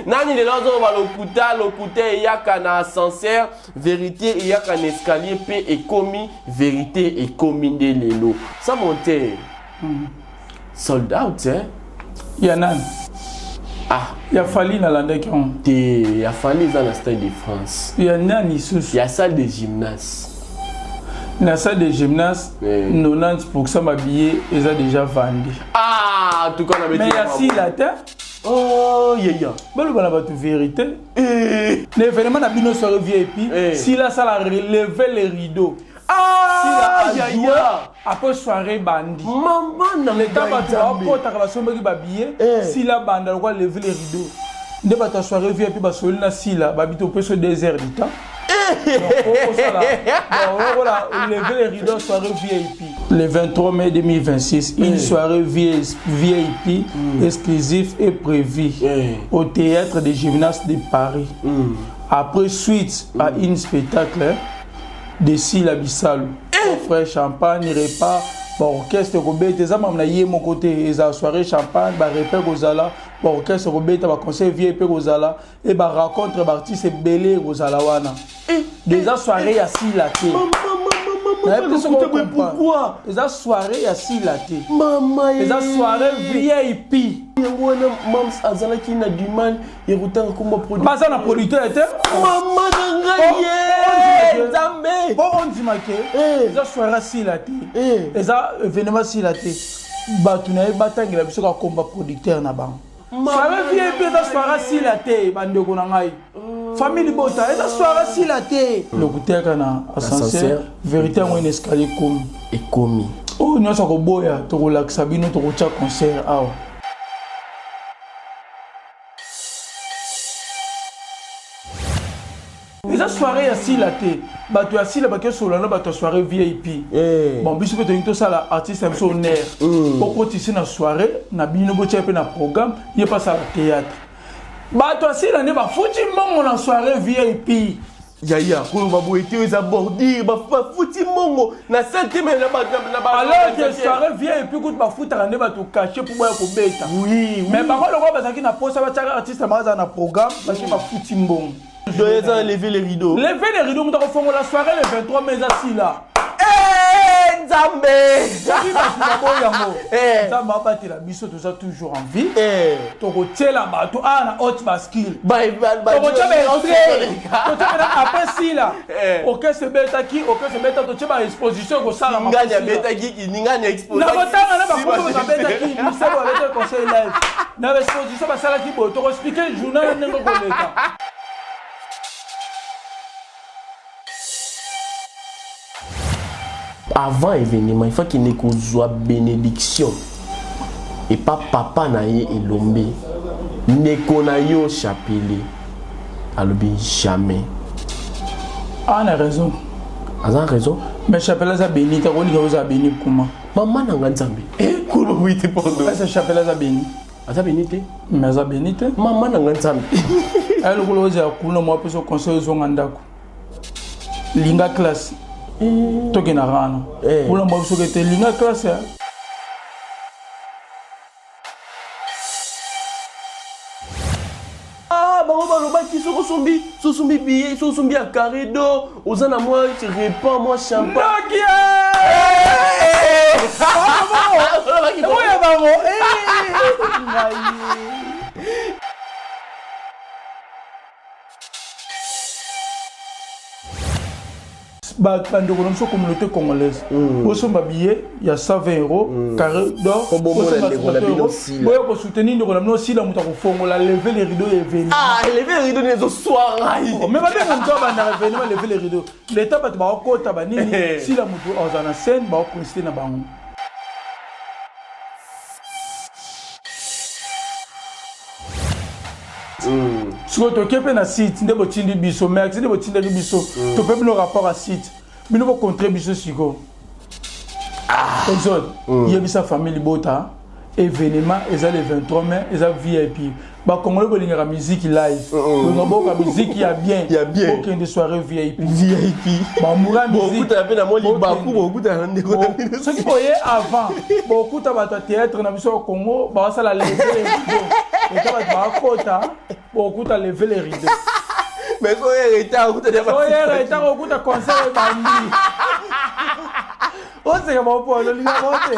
Nani lelo azoloba lokuta? Lokuta eyaka na ascenseur, verite eyaka na escalier mpe ekomi verite ekomi nde lelo. Sans monter. Sold out, hein? Ya nani? Ah. Ya Fally nalandaki yango. Te, ya Fally eza na Stade de France. Ya nani lisusu? Ya salle de gymnase. Na salle de gymnase, 90% ba billets eza déjà vendu. Ah, en tout cas na Mais ya Sila te. Oh, yeya. Baloba na bato vérité. Eh. Na événement na bino soirée VIP, Eh. Sila sala relever les rideaux. Ah, Sila a joué après soirée bandi. Maman na Leta ngai bato Nzambe. bakotaka basombaki babillet. Eh. Sila banda lokwa lever les rideaux. Nde bato ya soirée VIP basoli na Sila, babi topesi 2 heures du temps. Voilà, lever les rideaux soirée VIP. Le 23 mai 2026, une soirée VIP exclusive est prévue au théâtre des gymnastes de Paris. Après suite à une spectacle de Sila Bisalu. Frère champagne, repas, baorchestre kobeta eza mamu na ye moko te, eza soirée champagne, barepas kozala, baorchestre kobeta, baconcert VIP kozala e barencontre baartiste ebele kozala wana. Eza soirée ya Sila te. Nayebi te soki ocomprendre. Pourquoi? Eza soirée ya Sila te. Mama. Eza soirée VIP. Yango wana mams azalaki na du mal ya kotanga kombo produit. Baza na producteur te. Mama na ngai ye Nzambe. Po ondima ke eza soirée ya Sila te, eza événement Sila te, bato na ye batangela biso kaka komba producteur na bango. Soirée VIP eza soirée Sila te, bandeko na ngai. Famille libota, eza soirée Sila te. Lokuteka na ascenseur, vérité yango ene escalier ekomi. Ekomi. Oyo nyonso akoboya, tokolakisa bino, tokotia concert awa. Eza soirée ya Sila te. Bato ya Sila bakesolola na bato ya soirée VIP. Bon, biso mpe tolingi tosala artiste na biso honneur. Okotisi na soirée na bino, botia mpe na programme, ye mpe asala théâtre. Bato ya Sila nde bafuti mbongo na soirée VIP. Yaya, koloba boye te, eza bordure. Bafuti mbongo na salle te, mais na Alors que soirée VIP kutu bafutaka nde bato cachet mpo boya kobeta. Mais bango lokola bazalaki na posa batiaka artiste na bazala na programme, parce que bafuti mbongo. Donc eza lever les rideaux. Lever les rideaux, moto akofongola soirée le 23 mai eza Sila. Eh, Nzambe. Soki bato baboyi yango, Eh. Nzambe abatela biso, toza toujours en vie. Eh. Tokotiela bato awa na haute bascule. Ba Tokotia baextrait, totie mpena après Sila. Eh. Orchestre ebetaki, orchestre ebeta, totie baexposition ekosalama. Ningani abetaki, ningani exposaki. Na kotanga na bakombo babetaki, misebo babetaki, conseil live na baexposition basalaki boye, tokoexplike journal ndenge koleka. Avant événement, il faut qu'il kozwa bénédiction epa papa na ye Elombe. Ndeko na yo chapelet alobi jamais. Ah, na raison. Aza raison. Mais chapelet aza béni te, kolinga ozala béni kuma. Mama na nga Nzambe, koloba boye te, pardon. Ese chapelet aza béni? Aza béni te. Mais aza béni te. Mama na nga Nzambe. Aya lokola ozala kuna, mwa apesa conseil, ozonga ndako, linga classe, tokenda rana. Kuna mwa biso ke te, linga classe. Ah, bango balobaki soki osombi, soki osombi billet, soki osombi ya carré d'or, oza na mwa repas, mwa champagne. Nokia oyo bango ngai. Bandeko na biso communauté congolaise, bosomba billet ya 120 € carré d'or. Po bomona ndeko na bino Sila. Boya kosoutenir ndeko na bino Sila, moto akofongola lever les rideaux ya événement. Ah, lever les rideaux ezoswa ngai. Mais babenga moto abandaka événement lever les rideaux, leta bato bakokota banini, Sila moto azala na scène, bakopréside na bango. Sikoyo toke mpe na site nde botindi biso, merci nde botindaki biso, tope bino rapport ya site, bino bocontre biso. Sikoyo Exode, yebisa famille libota, événement eza le 23 mai, eza VIP. Bakongole bolingaka musique live, bolinga boyoka musique ya bien. Ya bien. Bokende soirée VIP. VIP. Bamura musique. Bokutana mpe na mwa libaku, bokutana na ndeko na bino. Soki boye avant, bokuta bato ya théâtre na biso ya Congo basala lever, eta bato bakota. Bokuta lever les rideaux. Mais soki retard, okuta deja. Soki retard, okuta concert ebandi. Oseka bango mpo olinga bango te.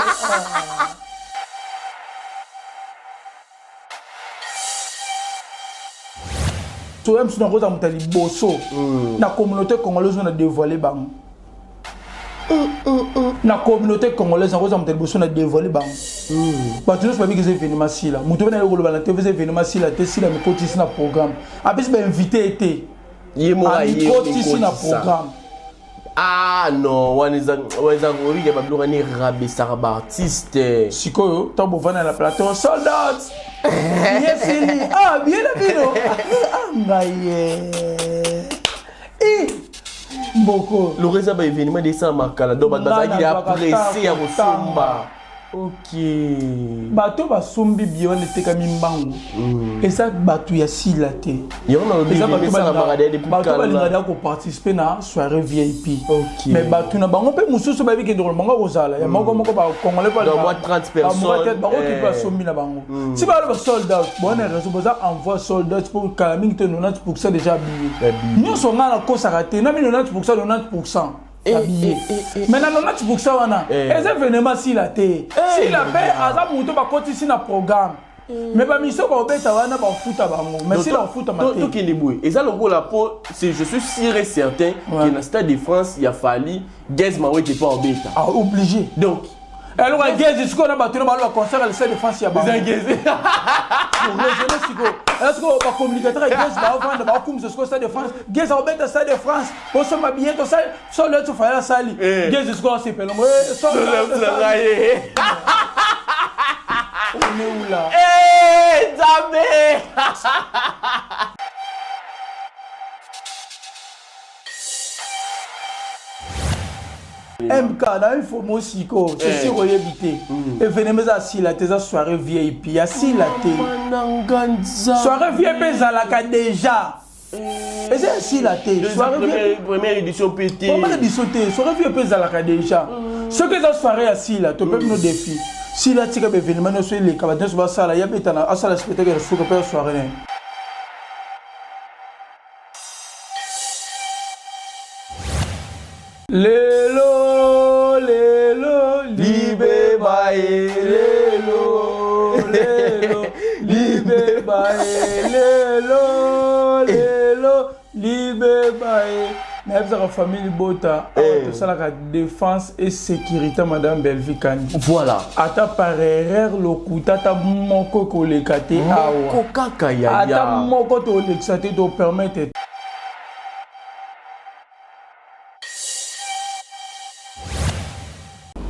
Soya mosusu nakozala moto ya liboso na communauté congolaise oyo na dévoile bango. Na communauté congolaise, nakozala moto ya liboso na dévoile bango. Bato nyonso babiki eza événement Sila. Moto mpe naye koloba na TV eza événement Sila te. Sila mikotisi na programme, apesi bainvité te. Ye moko aye. Amikotisi na programme. Ah non, wana eza obika babiloko wana erabesaka baartiste. Sikoyo ntango bovanda na plateau, sold out, yesili, ah bien na bino, ah ngai ye i mboko. Loko eza baévénement de esalamaka kala, donc bato bazalaki ya presse ya kosomba. Ok. Bato basombi billet wana, etekami mbangu, eza bato ya Sila te. Yango nalobi. Eza bato esalamaka deya depuis bato balingaka kala. deya koparticipe na soirée VIP. Ok. Mais bato na bango mpe mosusu bayebi kende koloba bango kozala ya moko moko, bacongolais. Donc, moi, 30 personnes, Bakoki mpe basombi na bango si balo ba sold out. Bona réseau boza envoi sold out mpo kala mingi te, 90 % déjà billet. Ya billet. Nyonso ngai nakosaka te, nami 90 %, 90 % ya billet. Mais na 90 % wana, eza événement Sila te. Sila mpe aza moto bakotisi na programme, mais bamisio baobeta wana, bafuta bango, mais Sila ofutama te. Tokende boye, eza lokola po je suis sûr et certain que na Stade de France ya Fally, Gaz Mawete mpo abeta. Ah, obligé. Donc eloko ya Gaz sikoyo na bato na balo baconcert ya Stade de France ya bango. Eza Gaz. Raisonne sikoyo, eza sikoyo bacommunicateur ya Gaz baovanda, baokumisa sikoyo Stade de France, Gaz akobeta Stade de France, bosomba billet, tosali solo eti Fally asali. Gaz sikoyo asepelongo. Ye. On est où là? Eh, Nzambe. MK na info sikoyo, c'est sûr oyebi te, événement eza asila te, eza soirée VIP ya Sila te. Mananga Nzambe. Soirée VIP ezalaka déjà, eza ya Sila te, soirée VIP. Première édition mpe te. Première édition te, soirée VIP ezalaka déjà. Soki eza soirée ya Sila, tope bino défi: Sila tika baévénement nyonso eleka, bato nyonso basala, ya betana, asala spectacle ya suka mpe ya soirée na ye. Lelo lelo libeba ye. Lelo lelo libeba ye, lelo lelo libeba ye. Nayebisaka famille libota awa, tosalaka défense et sécurité madame Belvi Kandi. Voilà. Ata par erreur, lokuta ata moko ekoleka te awa. Moko kaka. Ata Yaya. moko tolekisa te, topermettre.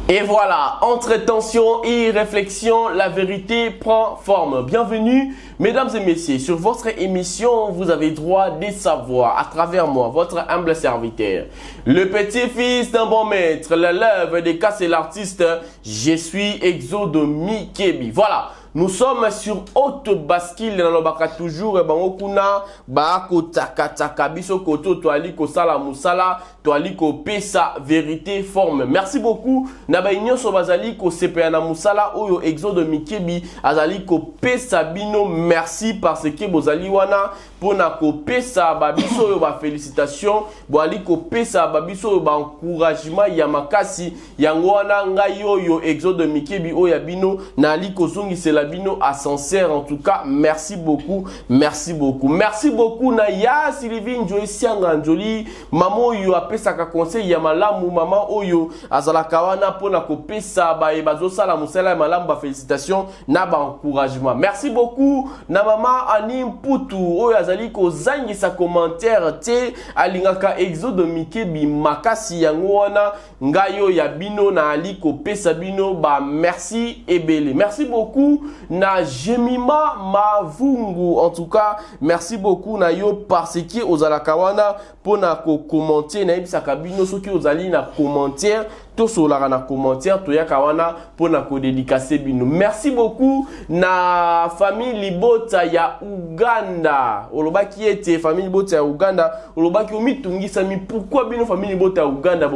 Et voilà, entre tension et réflexion, la vérité prend forme. Bienvenue, mesdames et messieurs, sur votre émission, vous avez droit de savoir à travers moi, votre humble serviteur, le petit-fils d'un bon maître, l'élève de Cassé l'artiste, je suis Exode Mikebi. Voilà. Nous sommes sur haute bascule, nalobaka toujours bango kuna bakotakataka biso koto, toali kosala mosala, toali kopesa vérité forme. Merci beaucoup na bai nyonso bazali kosepela na mosala oyo Exode Mikebi azali kopesa bino. Merci parce que bozali wana mpona kopesa babiso oyo bafélicitation, boali kopesa babiso oyo baencouragement ya makasi. Yango wana ngai oyo Exode Mikebi oyo ya bino nali kozongisela bino ascenseur. En tout cas, merci beaucoup, merci beaucoup, merci beaucoup na ya Sylvie Njoe Sianga Njoli, mama oyo apesaka conseil ya malamu, mama oyo azalaka wana mpona kopesa baye bazosala mosala ya malamu bafélicitation na baencouragement. Merci beaucoup na mama Ani Mputu oyo azali kozangisa commentaire te, alingaka Exode Mikebi makasi. Yango wana ngai oyo ya bino naali kopesa bino ba merci ebele. Merci beaucoup na Jemima Mavungu, en tout cas merci beaucoup na yo parce que ozalaka wana mpona kocommenter. Nayebisaka bino, soki ozali na commentaire, tosolaka na commentaire, toyaka wana mpona kodédicace bino. Merci beaucoup na famille libota ya Uganda. Olobaki ete famille libota ya Uganda, olobaki omitungisami pourquoi bino famille libota ya Uganda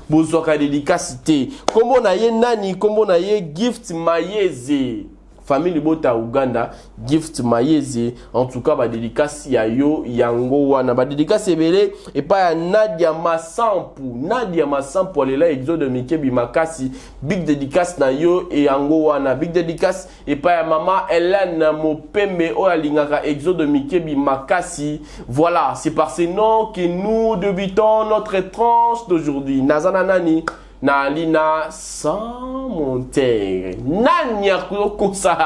bozwaka dédicace te. Nkombo na ye nani? Nkombo na ye Gift Mayeze. Famille libota Uganda, Gift Mayeze, en tout cas badédicace ya yo yango wana. Badédicace ebele epai ya Nadia Masampu. Nadia Masampu alela Exode Mikebi makasi. Big dédicace na yo e yango wana. Big dédicace epai ya mama Hélène Mopembe oyo alingaka Exode Mikebi makasi. Voilà, c'est par ces noms que nous débutons notre tranche d'aujourd'hui. Nazana nani na alina sans montere. Nani akokosa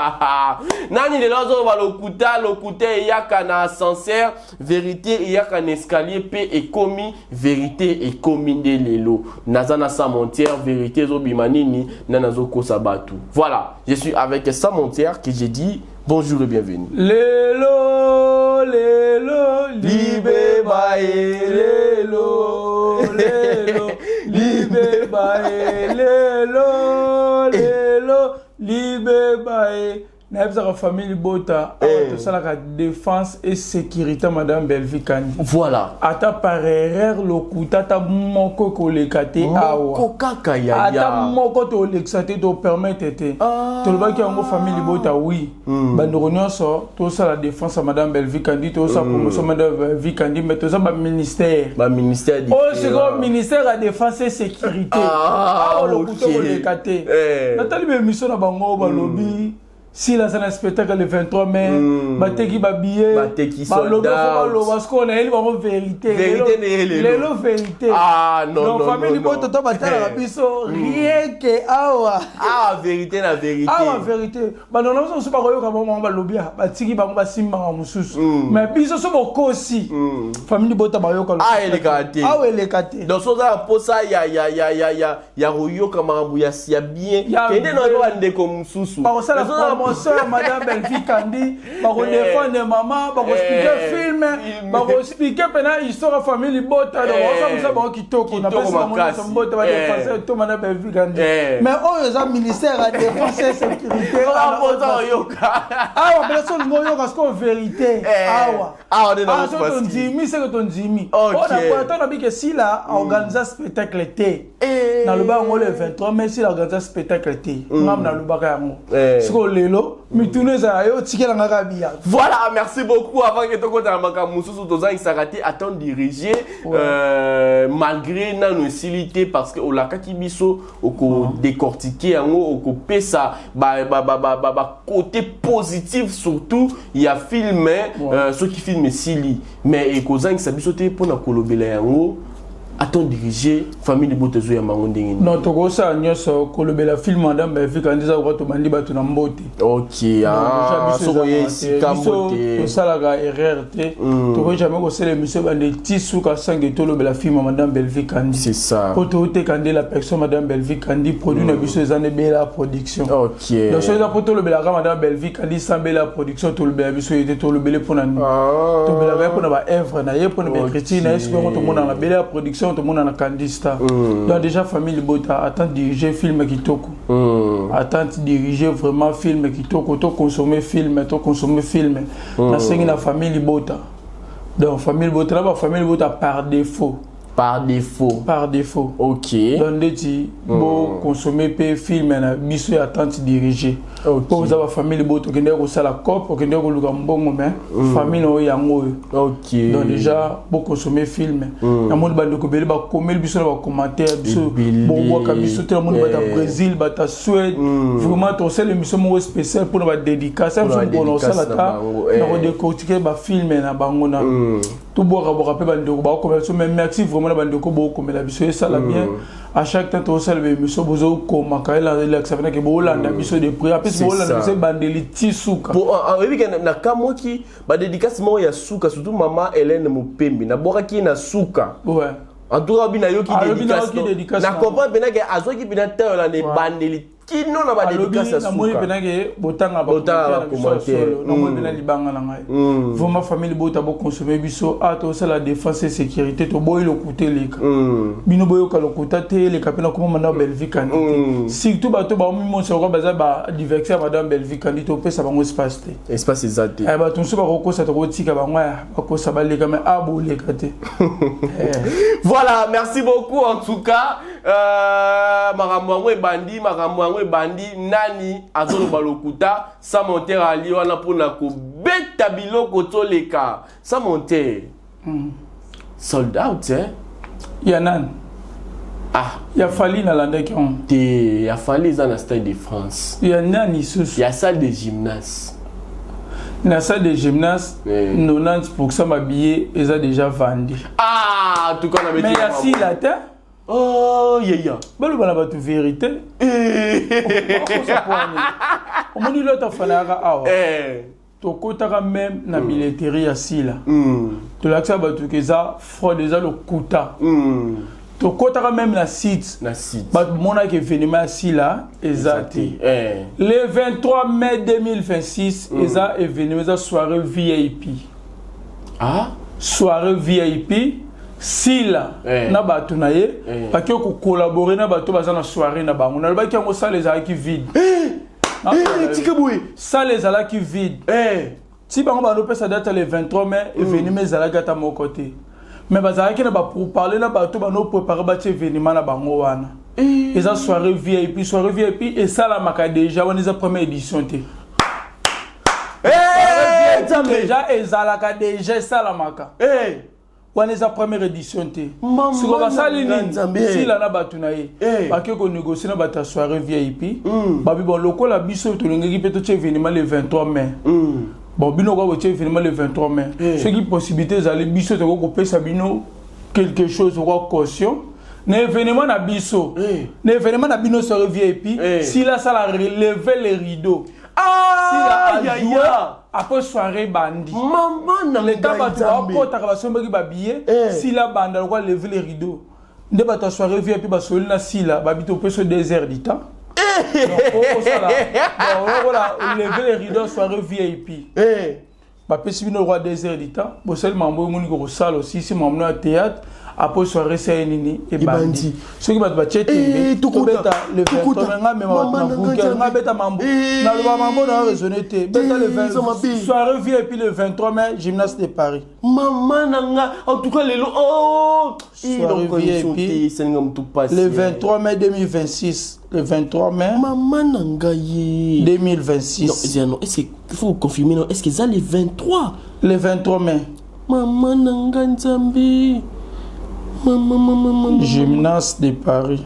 nani lelo? Azoloba lokuta. Lokuta eyaka na ascenseur, vérité eyaka na escalier mpe ekomi vérité. Ekomi nde lelo naza na Sans Montière. Vérité ezobima nini? Nani azokosa bato? Voilà, je suis avec Sans Montière que j'ai dit bonjour et bienvenue. Lelo lelo libeba ye, lelo lelo libeba ye, lelo lelo libeba ye. Nayebisaka famille libota awa, tosalaka défense et sécurité madame Belvi Kandi. Ata par erreur lokuta ata moko koleka te awa. Moko kaka ya Ata moko tolekisa te, topermettre te. Tolobaki yango, famille libota. Oui, bandeko nyonso, tosala défense ya madame Belvi Kandi, tosala promotion madame Belvi Kandi, mais toza baministère. Baministère. Oyo sikoyo ministère ya défense et sécurité. Awa lokuta koleka te. Natali baémission na bango, balobi sila aza na spectacle le 23 mai, bateki babillet. Bateki. Balobi. Sold out. Baloba sikoyo nayeli bango vérité. Vérité na ye lelo. Lelo vérité. Ah non. Donc Non, famille non, libota non. to batalaka biso rien que awa. Ah, vérité na vérité. Awa vérité. Bandeko na biso mosusu bakoyoka bango, bango balobi, batiki bango, basimbaka mosusu, mais biso so bokosi, famille libota bayoka. Ah, elekaka te. Awa eleka te. Donc so oza na mposa ya koyoka makambo ya bien, kende na yo bandeko mosusu. Bakosala Mais so oza na promotion ya madame Belvi Kandi, bakodefendre mama, bakoexpliquer film, Film. Bakoexpliquer mpena histoire ya famille libota. Donc bakosamisa bango kitoko. Kitoko Napesi bango makasi. nyonso mbote, badéfenseur to madame Belvi Kandi. Mais oyo eza ministère ya défense et sécurité. Oza mposa koyoka. Awa mpena so olingi oyoka sikoyo vérité, awa. Awa nde Awa so na tondimi, seke tondimi. Oyo na bike sila aorganiza spectacle te. Naloba yango le 23 mai, sila aorganiza spectacle te. Ngam nalobaka yango. Sikoyo lelo mituna ezala yo otikelanga kaka biya. Voilà, merci beaucoup. Avant que tokota na makambo mosusu, tozangisaka te attente dirigé, malgré nano esili te, parce que olakaki biso okodécortiquer yango, okopesa ba côté positif surtout ya film. Soki film esili, mais ekozangisa biso te mpona kolobela yango. Attente dirigé, famille libota ezoyamba yango ndenge nini? Non, tokosala nyonso kolobela film madame Belvi Kandi eza koka tobandi bato na mbote. Ok, ah, soko ye esika mbote. Tosalaka erreur te. Tokoki jamais kosala émission ebande ti suka sange tolobela film ya madame Belvi Kandi. C'est ça. Po toteka nde la personne madame Belvi Kandi, produit na biso eza nde Bela Production. Donc soki eza po tolobelaka madame Belvi Kandi sans Bela Production, tolobela biso ye te. Tolobele mpona nini? Tolobelaka ye mpona baœuvre na ye, mpona baécriture na ye. Soki yango tomonaka na Bela Production, tomona na Kandi Star. Donc déjà, famille libota, attente dirigé, film kitoko. Attente dirigé, vraiment film kitoko. Toconsommer film, toconsommer film. Nasengi na famille libota, donc famille libota na bafamille libota par défaut. Par défaut. Par défaut. Donc ndeti boconsommer mpe film na biso ya attente dirigé, mpo oza bafamille libota, okendeki kosala cope, okendeki koluka mbongo, mais famille na oyo yango oyo. Donc déjà boconsommer film. Namoni bandeko ebele bakomeli biso na bacommentaire biso, bobwaka biso te. Namoni bata Brésil, bata Suède. Vraiment tosala émission moko spéciale mpona badédicace biso mokolo osala ta na kodécortiquer bafilm na bango na tobwakabwaka mpe bandeko bakokomela biso. Mais merci vraiment na bandeko bokomela biso, esala bien. À chaque temps tozosala baémission, bozokomaka, elakisa penake boolanda biso de près, apesi boolanda biso ebandeli ti suka. Oyebi ke nakamwaki badédicace moko ya suka, surtout mama Hélène Mopembe, nabwakaki ye na suka. En tout cas, nayoki dédicace, na comprendre mpena ke azwaki mpena tayola na ebandeli kino na badédicace ya suka. Namoni mpena ke botanga bacommentaire, namoni mpena libanga na ngai. Vraiment, famille bota, boconsommer biso. A tosala défense et sécurité, toboyi lokuta eleka. Bino boyoka lokuta te eleka mpe nakoma madame Belvi Kandi te. Surtout bato baomimonisa lokola baza badivexer ya madame Belvi Kandi, topesa bango espace te. Espace eza te. Bato mosusu bakokosa, tokotika bango ya bakosa baleka, mais a boleka te. Voilà, merci beaucoup en tout cas. Makambo yango ebandi, makambo yango ebandi. Nani azoloba lokuta? Sans Monter ali wana mpona kobeta biloko toleka. Sans Monter, sold out, eh? Ya nani? Ah. Ya Fally, nalandaki yango. Te, ya Fally eza na Stade de France. Ya nani lisusu? Ya salle de gymnase. Na salle de gymnase, 90 babillet eza déjà vendu. Ah, en tout cas na Mais ya Sila te. Oh yeya. Baloba na bato vérité. Omoni, loto afanaka awa, tokotaka même na billetterie ya Sila, tolakisa bato ke eza fraude, eza lokuta. Tokotaka même na site. Na site. Bato monaka événement ya Sila eza te. Le 23 mai 2026 eza événement, eza soirée VIP. Ah. Soirée VIP, Sila na bato na ye baki kocollaborer na bato baza na soirée na bango. Nalobaki yango, salle ezalaki vide. Tika boye. Salle ezalaki vide. Ti bango bandopesa date le 23 mai, événement ezalaki ata moko te, mais bazalaki na bapourparler na bato banoprépare, batia événement na bango wana. Eza soirée VIP. Soirée VIP esalamaka déjà, wana eza première édition te. Déjà ezalaka, déjà esalamaka, wana eza première édition te. Siko basali nini? Sila na bato na ye bake konégocie na bato ya soirée VIP. Babi bon, lokola biso tolingaki mpe totia événement le 23 mai, bon, bino kwa botia événement le 23 mai, soki possibilité ezali, biso tokoki kopesa bino quelque chose okwa caution na événement na biso, na événement na bino soirée VIP. Sila asala relever les rideaux. Ah, Sila après soirée bandi. Mama na leta, bato bakotaka, basombaki babillet. Sila banda lokwa lever les rideaux nde bato ya soirée VIP basoli na Sila, babi topesa 2 heures du temps osala lever les rideaux soirée VIP. Bapesi bino roi 2 heures du temps, bosali mambo emoni kosala osisi mambo ya théâtre. Après soirée esali nini? Ebandi. Soki bato batie tembe, tobeta le 23. Nga mema bato na Google, nga beta mambo, naloba mambo na raisonné te. Beta le 20, soirée VIP le 23 mai, gymnase de Paris. Mama na nga, en tout cas lelo, oh. Soirée VIP esalinga motu pasi. Le 23 mai 2026, le 23 mai. Mama na ngai. 2026. Non, est-ce qu'il faut confirmer? Non, est-ce que eza le 23? Le 23 mai. Mama na nga, Nzambe, mama, mama, mama. Gymnase de Paris.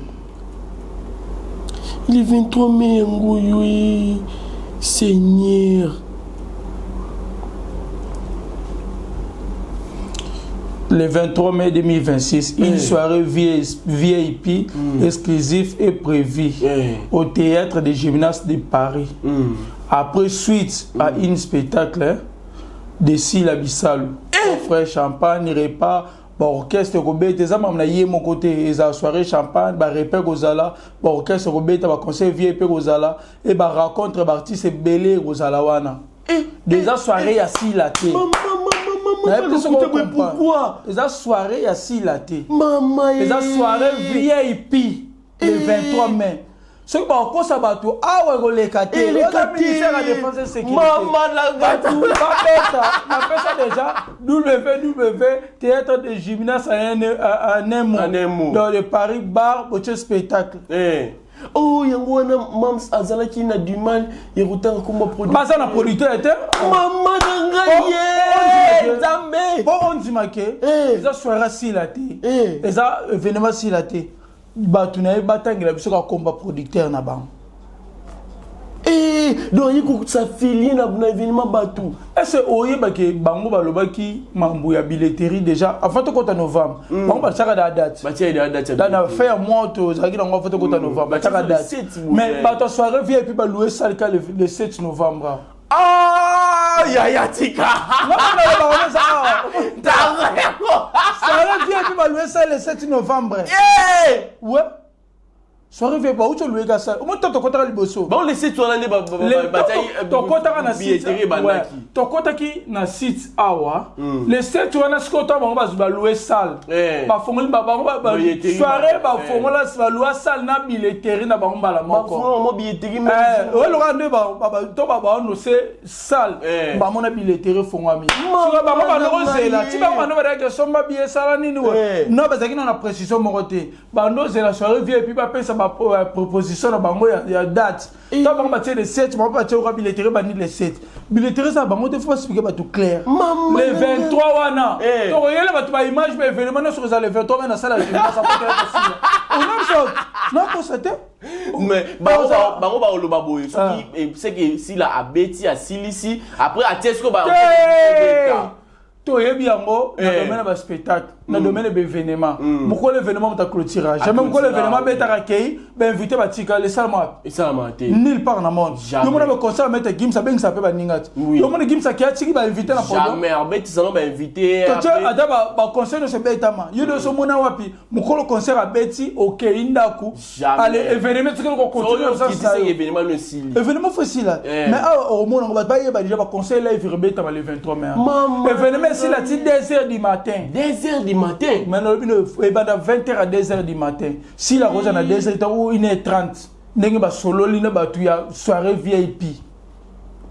Le 23 mai yango oyo e, Seigneur. Le 23 mai 2026, une soirée VIP exclusive est prévue au théâtre de gymnase de Paris. Après suite à une spectacle de Sila Bisalu. Frère, champagne, repas, baorchestre kobeta, eza makambo na ye moko te. Ezala soirée champagne, barepas kozala, baorchestre kobeta, baconcert VIP kozala e barencontre baartiste ebele kozala wana. Déjà soirée ya Sila te. Pourquoi? Eza soirée ya Sila te. Mama. Eza soirée VIP le 23 mai. Soki bakokosa bato awa, ekoleka te. Oza ministère ya Défense et Sécurité, babeta. Napesa déjà www théâtre de gymnase en un mot, dans le Paris bar, botie spectacle. Oh, yango wana mams azalaki na du mal ya kotanga komba produit. Baza na producteur te. Mama na ngai ye, Nzambe. Mpo ondima ke eza soirée Sila te, eza événement Sila te, bato na ye batangela biso kakomba producteur na bango. Donc aye kos'affilier na événement bato. Ese oyebaki bango balobaki mambo ya billetterie déjà avant tokɔta novembre? Bango batiaka da date. Batia date. Na fin ya mois tozalaki nango, avant tokɔta novembre, batiaka date. Mais bato ya soirée VIP balouer salle ka le 7 novembre. Ah, yaya, tika. Ntango yango, soirée VIP balouer salle le 7 novembre. Ouais. Soirée VIP, bauti oluweka salle. Omoni to tokɔtaka liboso. Bango le 7 wana nde batiaki Tokɔtaka na site. Billetterie ebandaki. Tokɔtaki na site awa le 7 wana. Sikoyo to bango bazwi, balouer salle, bafongoli bango Billetterie. Soirée, bafongola, balouer salle na billetterie na bango mbala moko. Bafongola mo billetterie. Oyo nde to baannonce salle, bamona billetterie efongwami. Sikoyo bango bando kozela ti bango bando badaki somba billet, esala nini we. No, bazalaki na précision moko te. Bando ozela soirée VIP, bapesa baproposition na bango ya date. To bango batie le 7, bango batie oka billetterie bandi le 7. Billetterie eza bango te. Faut baexpliquer bato clair. Mama. Le Na 23 wana, tokoyela bato baimage, baévénement nyonso kozala le 23 mai na salle ya gymnase. Onabiso nakosa te. Mais bango baoloba boye, soki seke Sila abeti, asilisi, après atie siko. Te, toyebi yango na domaine ya baspectacle, na domaine ya baévénement. Mokolo événement, moto aclôtura jamais. Mokolo événement abetaka, kei bainvité batikala, esalama wapi? Esalama te. Nulle part na monde. Jamais. Yo mona baconcert, maître Gims abengisa mpe baninga te. Yo mona Gims akei, atiki bainvité na podium? Jamais, abetisa no bainvité. Totie ata baconcert nyonso ebetama, yo nyonso omona wapi mokolo concert abeti, okei ndako? Jamais. Ale, événement etikali kocontinue. Événement no esili. Événement faut esila. Mais awa okomona ngo, bato bayeba déjà baconcert live rebetama le 23 mai. Mama. Événement esila ti 2 heures du matin. 2 heures du matin. Mais nalobi no, ebanda 20 heures à 2 heures du matin. Sila koza na 2 heures ou 1 heure 30, ndenge basololi na bato ya soirée VIP.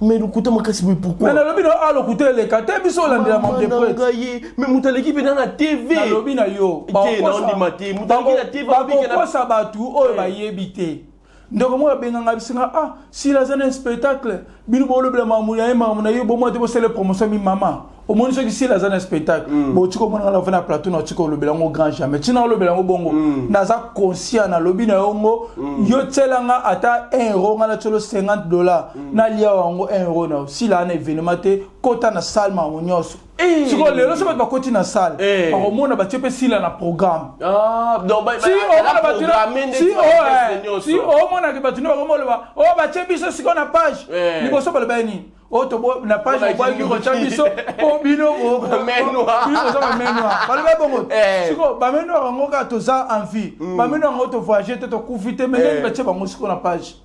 Mais lokuta makasi boye, pourquoi? Mais nalobi no, a lokuta eleka te. Biso olandela membre de prêtre. Ngai, mais moto aleki mpenza na TV. Nalobi na yo. Te, naondima te. Moto aleki na TV alobiki na- Bakokosa bato oyo bayebi te. Ndeko moko abenganga bisinga: "Ah, Sila aza na spectacle, bino bolobela makambo na ye, makambo na ye bomoi te, bosala promotion." Mi mama, omoni, soki Sila aza na spectacle, botika omonanga na na plateau na otika olobela yango grand jamais. Ntina olobela yango bongo, naza conscient. Nalobi na yongo, yo tielanga ata 1 euro, nga natielo 50 $, nalia yango 1 euro na yo. Sila ana événement te, kota na salle, makambo nyonso. Sikoyo lelo so bato bakoti na salle, bakomona batie mpe Sila na programme. Ah, donc Si omona bato programme nde si ti orchestre nyonso. Si omonaki bato nde bakomoloba oyo batie biso sikoyo na page, liboso baloba ye nini? Oyo tobo na page, Mpona obwaki kotya biso po bino Bamain noire. Bino boza bamain noire. Baloba bongo. Sikoyo bamain noire yango kaka toza en vie, bamain noire yango tovoyage te, tokufi te, mais ndenge batie bango sikoyo na page,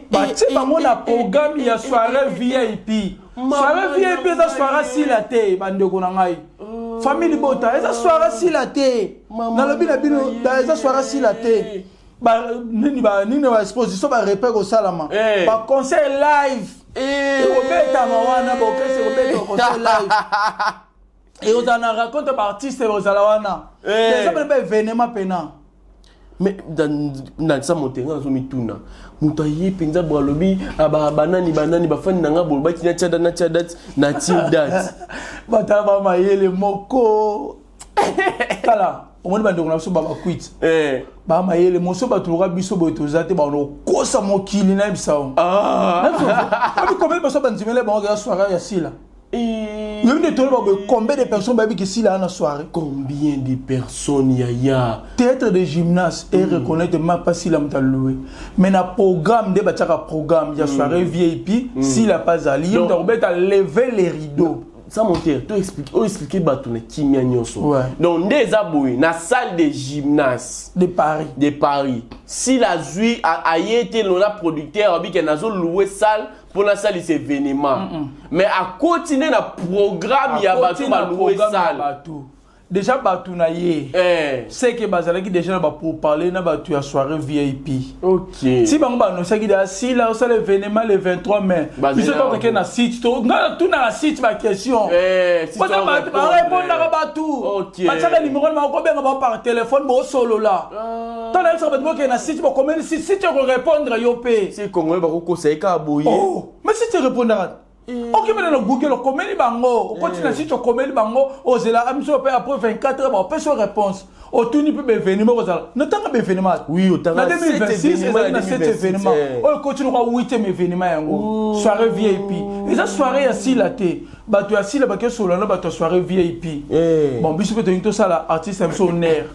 batie bango na programme ya soirée VIP. Soirée VIP eza soirée Sila te. Bandeko na ngai, famille libota, eza soirée Sila te. Nalobi na bino, eza soirée Sila te. Nini nini, baexposition, barepet kosalama, baconcert live ekobetama wana, baorchestre ekobetama, concert live ekozala na raconte, baartiste ekozala wana. Eza pene baévénement pena. Mais na montenga, nazomituna, moto aye mpenza bo alobi: "Ah, banani banani bafani na nga bolobaki natia date, natia date, natie date." Batala bamayele moko. Tala, omoni bandeko na biso babakwiti, bamayele moso, bato loka biso boye toza te. Bano kokosa mokili, nayebisa yo. Obi combien de personnes bandimele bango kaka soirée ya Sila? Yobi nde toloba boye, combien de personnes bayebi ke Sila aya na soirée? Combien de personnes, yaya? Théâtre de gymnase e reconnaître ma pas Sila moto aloue, mais na programme nde batiaka programme ya soirée VIP, Sila pas azali ye moto akobeta lever les rideaux. Sans mentir, to explique, oyo explique bato na kimia nyonso. Donc nde eza boye, na salle de gymnase de Paris. De Paris, Sila azwi aye te lona producteur abike nazolouer salle mpo nasalisa événement, mais akoti nde na programme ya bato Akoti na balouer programme ya salle. Bato déjà, bato na ye, seke bazalaki déjà na bapourparler na bato ya soirée VIP. Ti bango banosaki deja Sila osala événement le 23 mai. Bazali Biso na tokeke na site, to nga tunaka site baquestion. Si to répondre. Barépondaka bato. Batiaka numéro na bango, kobenga bango par téléphone, bosolola. Ntango nayebisaka bato, bokende na site, bokomeli site, site ekorépondre yo mpe. Si Congolais bakokosa ye kaka boye. Oh, mais site erépondaka. Okimene na Google, okomeli bango, okoti na site, okomeli bango, ozela miso mpe après 24 heures baopesi yo réponse. Otuni mpe baévénement kozala, notanga baévénement. Oui, otanga na 2026. Sept événements. Ezali na Na 7 2026, événement. Oyo ekoti lokwa 8e événement yango, soirée VIP. Eza soirée ya Sila te. Bato ya Sila bakesola na bato ya soirée VIP. Bon, biso mpe tolingi tosala artiste na biso honneur,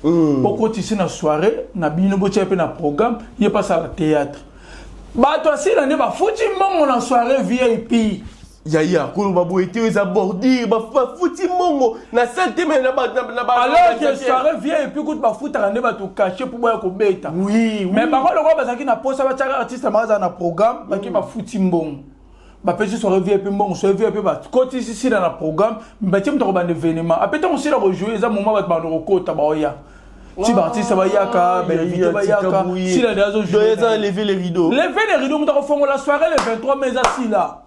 okotisi na soirée na bino, botia mpe na programme, ye mpe asala théâtre. Bato ya Sila nde bafuti mbongo na soirée VIP. Yaya, koloba boye te, eza bordure, bafuti mbongo na salle te, mais na alors que soirée VIP kutu bafutaka nde bato cachet mpo boya kobeta. Oui. Mais bango lokola bazalaki na posa batiaka artiste bango azala na programme, baki bafuti mbongo, bapesi soirée VIP mbongo. Soirée VIP bakotisi Sila na programme, batie moto akobanda événement. Ape ntango Sila kojouer, eza moment bato banda kokota, baoya ti baartiste bayaka, bainvité bayaka, Sila nde azojouer. Eza lever les rideaux. Lever les rideaux, moto akofongola soirée le 23 mai eza Sila.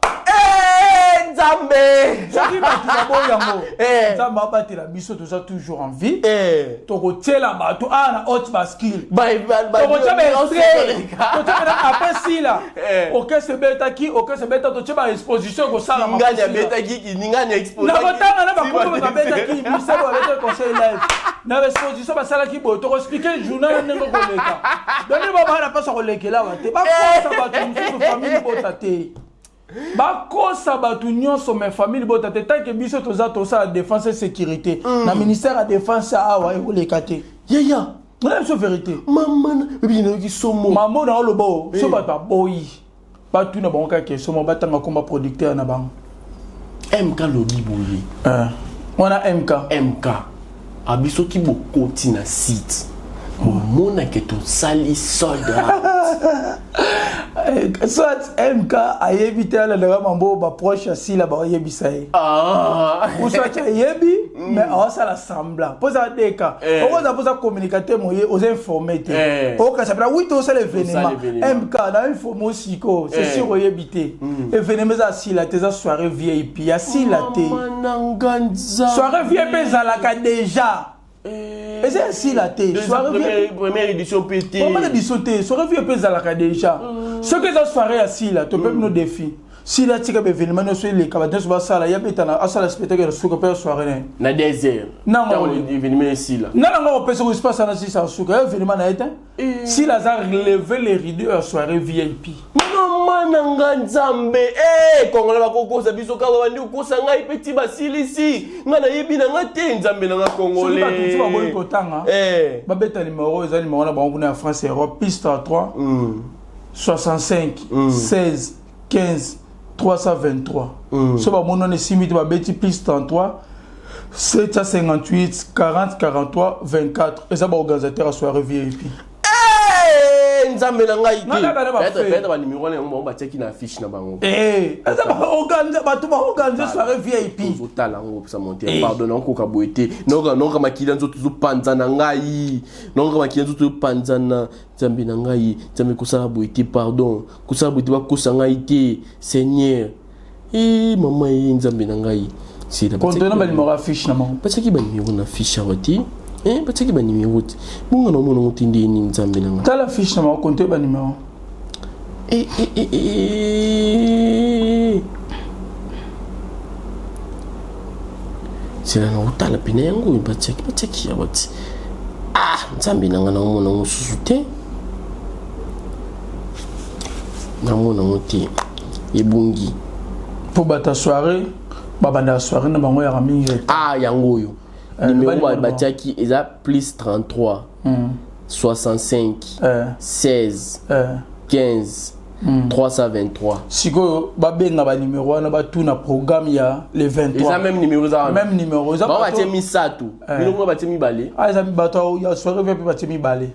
Nzambe! Soki bato baboyi yango, Nzambe abatela biso, toza toujours en vie. Tokotiela bato awa na haute bascule, tokotia baextrait, totia pena après Sila, orchestre ebetaki, orchestre ebeta, totie baexposition ekosalama. Ningani abetaki, ningani? Na kotanga na bakombo babetaki, misalo babetaki, conseil live na baexposition basalaki boye, tokoexpliquer journal ndenge koleka. Donc babaa na mpasi kolekela awa te, bakosa bato mosusu, famille bota te, bakosa bato nyonso, mais famille bota te. Tant que biso toza, tosala défense et sécurité na ministère ya défense awa, ekoleka te. Yaya. Wana biso vérité. Mama, ebi nayoki somo. Mamo na oloba o so, bato baboyi, batuna bango kaka question moko, batanga komba producteur na bango. MK lobi boye. Wana MK. MK abi soki bokoti na site, bomonake tosali sold out. Soit MK ayebi te, alandaka mambo, baproche ya Sila baoyebisa ye. Ou soit ayebi, mais aosala semblant mpo eza deka. Okoza mpoza communicateur moye, oza informé te. Okasa mpena wi, tosala événement. Événement. MK na informe osiko, c'est sûr oyebi te. Événement eza Sila te, eza soirée VIP ya Sila te. Mama na nga, Nzambe! Soirée VIP ezalaka déjà, eza ya Sila te. Soirée VIP Première édition mpe te. Première édition te, soirée VIP ezalaka déjà. Soki eza soirée ya Sila, tope bino défi: Sila tika baévénement nyonso eleka, bato nyonso basala, ya betana, asala spectacle na suka mpe ya soirée na ye. Na désert. Nango. Ntango événement esila. Nga nango kopesa ko espace wana sisa ya suka ya événement na ye te. Sila aza relever les rideaux ya soirée VIP. Mama na nga, Nzambe! Congolais bakokosa biso kaka, bandi kokosa ngai mpe ti basilisi ngai, nayebi na nga te, Nzambe na nga. Soki bato mosusu baboyi Congolais. kotanga, babeta numéro, eza numéro na bango kuna ya France, Europe: plus 33 65 16 15 323. So bamoni wana esimbi te, babeti plus 33 758 40 43 24. Eza baorganisateur ya soirée VIP. Nzambe na ngai te! Nga na bana bafe. Peut-être banimero wana yango bango batiaki na affiche na bango. Eza bato baorganize soirée VIP. Tozotala yango pesa monte, pardon, nakokoka boye te, nakoka makili ya nzoto ezopanzana ngai, nakoka makili ya nzoto ezopanzana. Nzambe na ngai, Nzambe, kosala boye te, pardon, kosala boye te, bakosa ngai te, Seigneur. E mama ye, Nzambe na ngai. Contenant banimero affiche na bango. Batiaki banimero na affiche awa te. Batiaki banimero te, bonga na omona ngo te, nde nini, Nzambe na ngai? Tala affiche na bango, konte banimero. Eh. Zela na kotala pene yango oyo batiaki awa ti. Ah, Nzambe na ngai, naomona yango mosusu te, namona yango te, ebungi. Mpo bato ya soirée babandaka soirée na bango yaka mingi. Ah, yango oyo. Numéro batiaki eza plus 33 65 16 15 323. Sikoyo babenga banimero wana, batuna programme ya le 23. Eza même numéro eza wana. Même numéro eza. Bango batie misato, bino kuna batie mibale. Ah, eza bato ya soirée VIP batie mibale.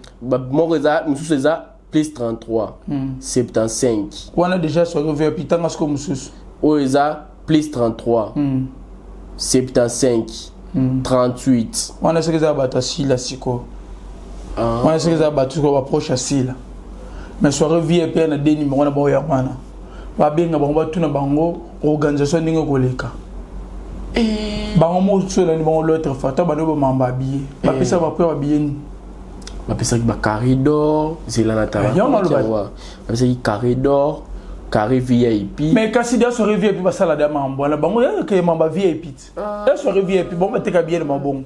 Moko eza, mosusu eza plus 33 75. Wana déjà soirée VIP, tanga sikoyo mosusu. Oyo eza plus 33 75 38. Wana soki eza bato ya Sila sikoyo. Wana soki eza bato sikoyo baproche ya Sila. Mais soirée VIP na de numéro na bango yango wana, babenga bango, batuna bango organisation ndenge koleka. Bango mosusu elandi bango l'autre fois to bando bomamba babillet, bapesa bapo ya babillet nini? Bapesaki bacarré d'or, zela na tala. Yango naloba. Bapesaki carré d'or, carré VIP. Mais kasi dia soirée VIP basala da mambo wana, bango yaka mamba VIP ti ya soirée VIP, bango bateka billet na mabongo.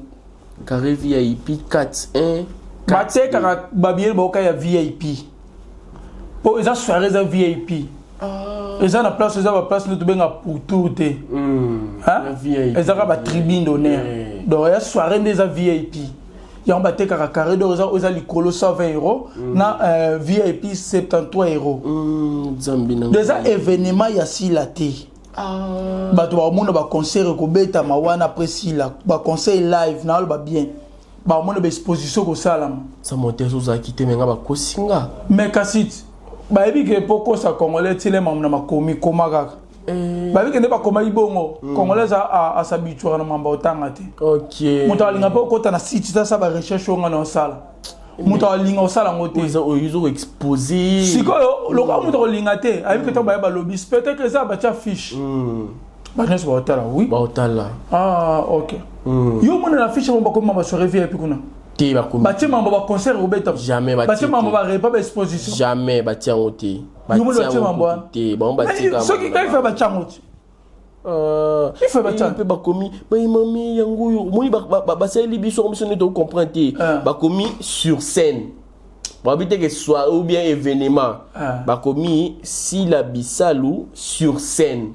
Carré VIP 4 1. Batekaka babillet baoka ya VIP mpo eza soirée, eza VIP, eza na place, eza baplace nde tobenga pourtour te. Hein? Ezaka batribune d'honneur. Donc ya soirée nde eza VIP, yango batekaka carré d'or eza likolo 120 euros na VIP 73 euros. Nzambe na Donc eza événement ya Sila te. Bato bakomona baconcert ekobetama wana après Sila, baconcert live na aloba bien, bakomona baexposition ekosalama. Sans mentir, ozalaki te, me nga bakosi nga. Mais kasi bayebi ke mpo kosa Congolais tile mamu na makomi koma kaka, bayebi ke nde bakomaki bongo, Congolais as'habituaka na mambo otanga te. Moto alinga mpe okota na site te, asala barecherche oyo nga na osala, moto alinga osala yango te. Ozo koexpose. Sikoyo lokola moto akolinga te, ayebi ke ntango baye balobi spectacle eza, batia fiche, bato nyonso baotala, oui. Baotala. Ah ok, yo omona na fiche yango bakoma basoirée VIP kuna? Te, bakomi. Batie mambo baconcert ekobeta? Jamais batie. Batie mambo barepas, baexposition? Jamais batie yango te. Yo moni batie mambo wana? Te, bango batika. Soki kai fe batie yango te. Il faut batia. Mpe bakomi bayimami yango oyo omoni basaleli biso yango, biso nde tocomprendre te. Bakomi sur scène, babi te ke soirée ou bien événement. Bakomi Sila Bisalu sur scène,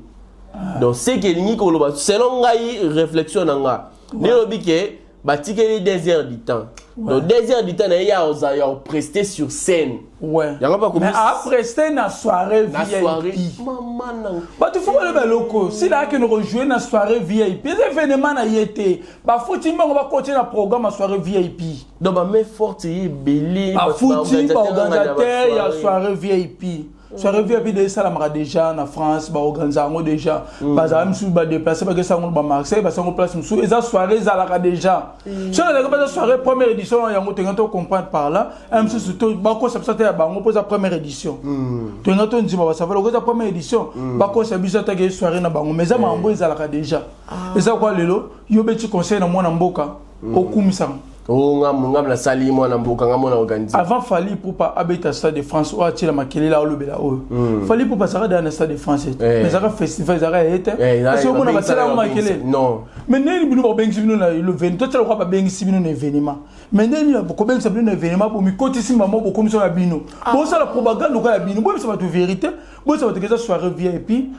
donc ce que elingi koloba, selon ngai, réflexion na nga nde elobi ke batikeli 2 heures du temps, donc 2 heures du temps na ye ya ozala ya koprester sur scène. Yango bakomi. Mais aprester na soirée na soirée. VIP. Mama na. Bato fo baloba eloko, Sila akende kojouer na soirée VIP, eza événement na ye te, bafuti mbongo, bakoti na programme ya soirée VIP. Donc bamain forte ye ebele. Bafuti baorganisateur ya soirée VIP. Soirée VIP de esalamaka déjà na France, baorganize yango déjà, bazala misusu badéplace, bakesa yango bamarseille, basango place mosusu. Eza soirée ezalaka déjà. Soki ezalaki baza soirée première édition yango, tolinga tocomprendre par là un mosusu to bakosa biso ata ya bango, mpo eza première édition, tolinga tondima basava loko eza première édition, bakosa biso ataki soirée na bango. Mais eza makambo ezalaka déjà. Eza kwa lelo yo beti conseil na mwana mboka, okumisaka. O ngam nasali mwana mboka, ngam mona organise. Avant Fally Ipupa abeta Stade de France oyo, atiela makelele, aolobela oyo, Fally Ipupa azalaka deya na Stade de France, mais ezalaka festival, ezalaka ye te. Parce que omona batiela yango makelele. Non. Mais ndeni bino babengisi bino na événement, totiala kwa babengisi bino na événement, mais ndeni kobengisa bino na événement, bomikotisi mbamo, bokomisa na bino, bosala propagande lokola ya bino. Boyebisa bato vérité, boyebisa bato eza soirée VIP.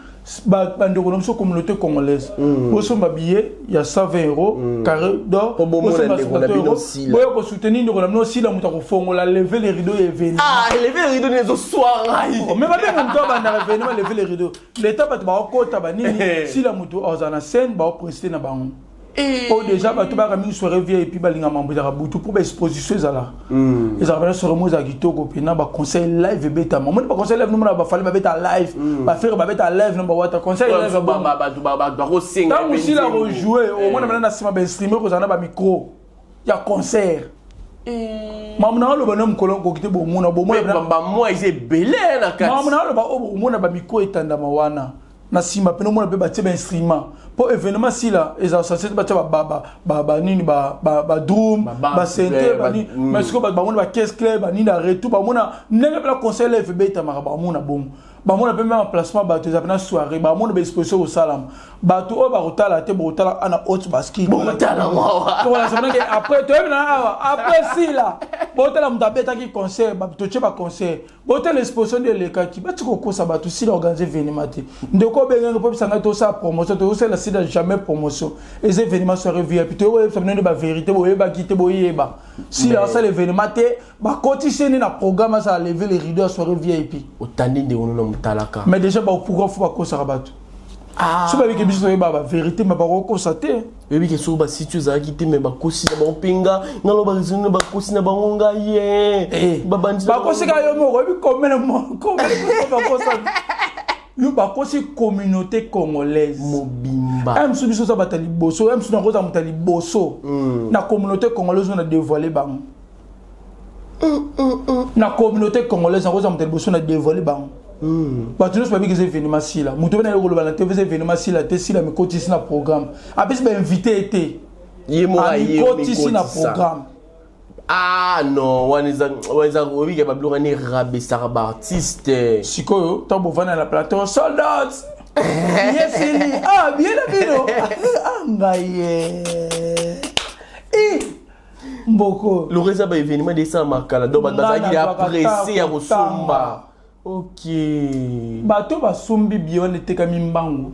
Bandeko na biso communauté congolaise, bosomba billet ya 120 euros carré d'or. Po bomona bosomba ndeko na 50 bino euros. Sila. Boya kosoutenir ndeko na bino Sila, moto akofongola lever le rideau ya événement. Ah, lever le rideau nezoswa ngai. Mais babenga moto abandaka événement lever le rideau, leta bato bakokota banini, Sila moto azala na scène, baoprester na bango. Oyo déjà bato bayaka mingi soirée VIP, balinga mambo ezalaka butu mpo baexposition ezalaka, ezalaka mpena soirée mo ezalaka kitoko mpena, baconcert live ebetama. Omoni baconcert live nomona, baFally babeta live, baFerre babeta live no bawata concert live. Bato bakosenga. Ntango Sila kojouer, omona mpena na nsima bainstrument kozala na bamicro ya concert. Mamu na aloba na mokolo koki te, bomona bomona. Bamwa eza ebele na kati. Mamu na aloba oyo, bomona bamicro etandama wana na nsima pene, omona mpe batie bainstrument mpo événement Sila ezala censé batia banini, badrum, basynthé, banini. Mais sikoyo bato bamona bacaisse claire, banini ya retour, bamona ndenge mpena concert live ebetamaka, bamona bongo, bamona mpe même emplacement bato eza mpena soirée, bamona baexposition kosalama. Bato oyo bakotala te, bokotala ana haute basket. Bokotala awa. Après toyebi na awa, après Sila botala moto abetaki concert, totie baconcert, botala exposition nde elekaki. Bati kokosa bato, Sila organise événement te. Ndeko obengenge mpo bisanga tosala promotion, tozosala Sila jamais promotion. Eza événement soirée VIP, toyokoyebisa bino nde bavérité boyebaki te. Boyeba Sila asala événement te, bakotisi nde na programme asala lever le rideau ya soirée VIP. Otandi ndeko na motalaka. Mais déjà pourquoi fo bakosaka bato? So babiki biso toyeba bavérité, ma bakokosa te. Oyebi ke soki basiti ezalaki te, me bakosi na bango mpe nga nga lo baresone, bakosi na bango ngai ye. Babandi bakosika yo moko, oyebi combien bakosa yo? Bakosi communauté congolaise mobimba. Mosusu biso oza bato ya liboso, mosusu nakoza moto ya liboso na communauté congolaise oyo na dévoile bango. Na communauté congolaise nakoza moto ya liboso na dévoile bango. Bato nyonso babiki eza événement Sila, moto mpe naye koloba na te eza événement Sila te. Sila mikotisi na programme, apesi bainvité te. Ye moko aye. Amikotisi na programme. Ah non, wana eza oyebi ke babiloko wana erabesaka baartiste. Sikoyo ntango bovanda na plateau, soldat yesili, ah bien na bino, ah ngai ye i mboko. Loko eza baévénement de esalamaka kala, donc bato bazalaki ya pressé ya kosomba. Ok. Bato basombi billet wana etekami mbangu,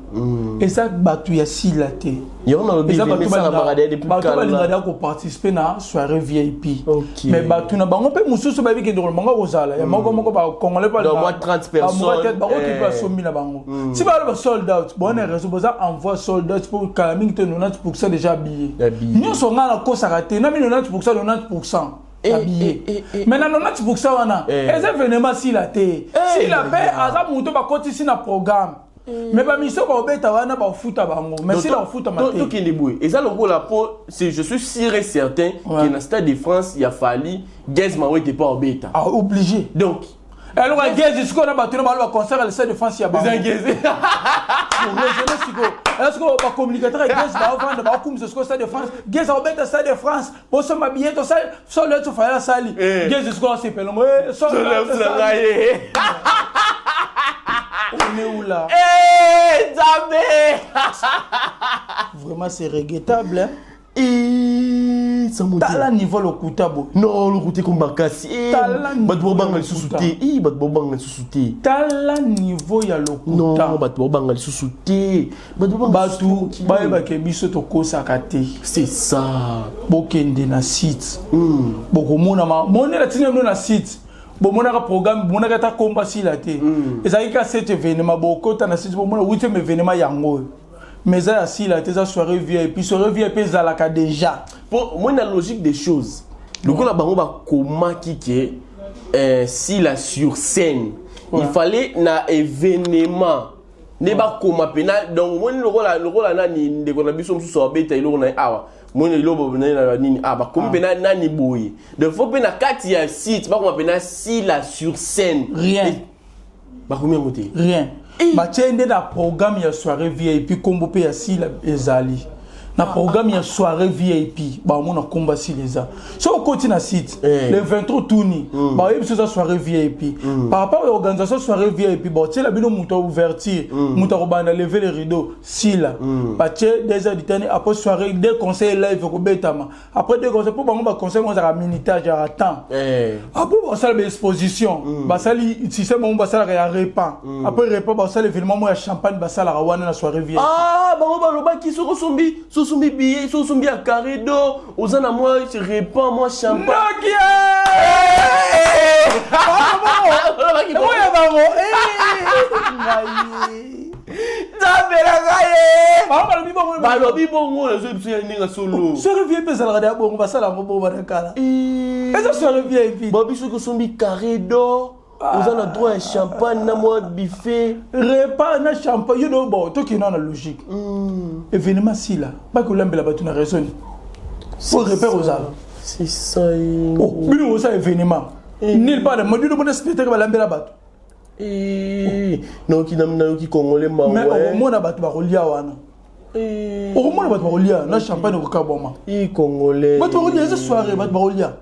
eza bato ya Sila te. Yango nalobi. Eza bato esalamaka depuis bato balingaka kala. Ya koparticiper na soirée VIP. Ok. Mais bato na bango mpe mosusu bayebi ke ndeko na bango akozala ya moko moko, bacongolais. Donc, moi, 30 personnes, Bakoki mpe basombi na bango si balo ba sold out. Bona raison boza envoi sold out mpo kala mingi te, 90 % déjà billet. Ya billet. Nyonso ngai nakosaka te, nami 90 %, 90 % ya billet. Mais na 90 % wana, eza événement Sila te. Sila mpe aza moto bakotisi na programme, mais bamission baobeta wana, bafuta bango, mais Sila ofutama te. Tokende boye, eza lokola po je suis sûr et certain que na Stade de France ya Fally, Gaz Mawete pas obeta. Ah, obligé. Donc Eloko ya Gaz sikoyo na bato na balo baconcert ya Stade de France ya bango. Eza Gaz. Raisonner sikoyo, est-ce que bacommunicateur ya Gaz baovanda baokumisa sikoyo Stade de France, Gaz aobeta Stade de France, bosomba billet, tosali sold out, Fally asali. Gaz sikoyo asepelongo sold out na asali. Ngai ye. On est où là? Eh, Nzambe! Vraiment, c'est regrettable, hein? Eh, sans Tala niveau lokuta boye. Non, lokuta ekomi makasi. Eh, Tala bato niveau babanga ya lisusu lokuta. te. Eh, bato babanga lisusu te. Tala niveau ya lokuta. Non, bato babanga lisusu te, bato babanga Bato lisusu te. Bayebaka biso tokosaka te. C'est ça. Bokende na site, bokomona monela ntina bino na site. Bomonaka programme, bomonaka ata komba Sila te. Ezalaki ka sept événement. Bokota na site, bomona huitième événement yango oyo, mais eza ya Sila te, eza soirée VIP. Soirée VIP ezalaka déjà. Po moi, na logique des choses, lokola bango bakomaki ke Sila sur scène, il fallait na événement nde bakoma mpena. Donc omoni lokola nani, ndeko na biso mosusu abeta eloko na ye awa, moni eloko na ye na nini, ah, bakomi mpena nani boye. Donc faut mpe na kati ya site bakoma mpena Sila sur scène. Rien. Bakomi yango te. Rien. Batie nde na programme ya soirée VIP, kombo mpe ya Sila ezali na programme ya soirée VIP. Bamona kombo ya Sila eza. Soki okoti na site le 23, tuni bayebi biso eza soirée VIP. Par rapport ya organisation soirée VIP, baotiela bino moto ya ouverture, moto akobanda lever le rideau, Sila. Batie 2 heures du temps. Après soirée, deux concerts live ekobetama. Après deux concerts, mpo bango baconcert ngo ezalaka minutage ya temps. Après basala baexposition, basali système bango basalaka ya repas. Après repas, basala événement moko ya champagne, basalaka wana na soirée VIP. Ah, bango balobaki soki osombi, soki osombi billet, soki osombi ya carré d'or, oza na mwa repas, mwa champagne. Noki oyo bango ngai. Nzambe na ngai ye! Bango balobi bongo. Balobi bongo, nazoyi biso ya ndenge solo. Soirée VIP ezalaka deya bongo, basala yango bongo bana kala, eza soirée VIP. Babi soki osombi carré d'or, oza na droit ya champagne na mwa buffet. Repas na champagne. Yo no, bon, tokenda na logique. Événement Sila, bakolambela bato na raison po repas kozala. C'est ça. Oh, bino osala événement nulle part na bino bona spectacle, balambela bato. Nayoki, nayoki congolais. Mais mawe. Okomona bato bakolia wana, okomona bato bakolia na champagne ekokabwama. Congolais. Bato bakolia, eza soirée, bato bakolia.